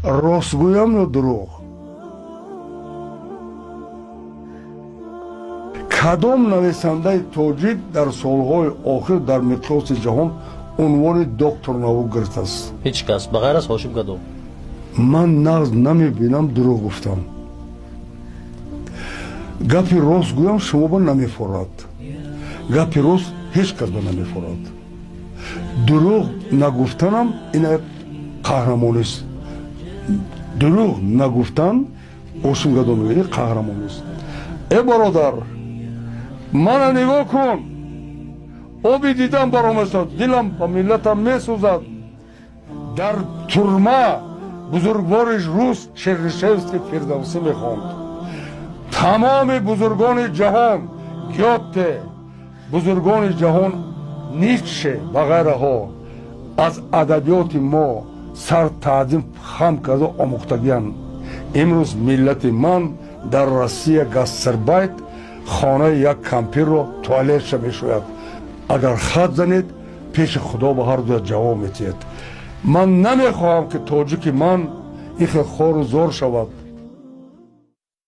Рост гӯям ё дурӯғ? Кадом нависандаи тоҷик дар солҳои охир дар миқёси ҷаҳон унвони доктор наук гирифтааст? Ҳеҷ кас, ба ғайр аз Ҳошим Гадо. Ман нағз намебинам дурӯғ гуфтам. Гапи рост гӯям, шумо ба намефорад. Гапи рост ҳеҷ кас ба намефорад. Дурӯғ нагуфтанам ин як қаҳрамонист. Дурӯғ нагуфтан, Ҳошим Гадо мегӯяд, қаҳрамонист. Э бародар, мана нигоҳ кун, оби дидам баромастад, дилам ба миллатам месӯзад. Дар турма бузургвори рус Чернышевский, Фирдавсӣ мехонд. Тамоми бузургони ҷаҳон, Гёте, бузургони ҷаҳон, Ницше ва ғайраҳо аз адабиёти мо сар таъзим хам карда омӯхтагиянд. Имрӯз миллати ман дар Россия гастарбайт хонаи як кампирро туалетша мешӯяд. Агар хат занед, пеши Худо ба ҳар дуя ҷавоб метиҳед. Ман намехоҳам, ки тоҷики ман ин хел хору зор шавад.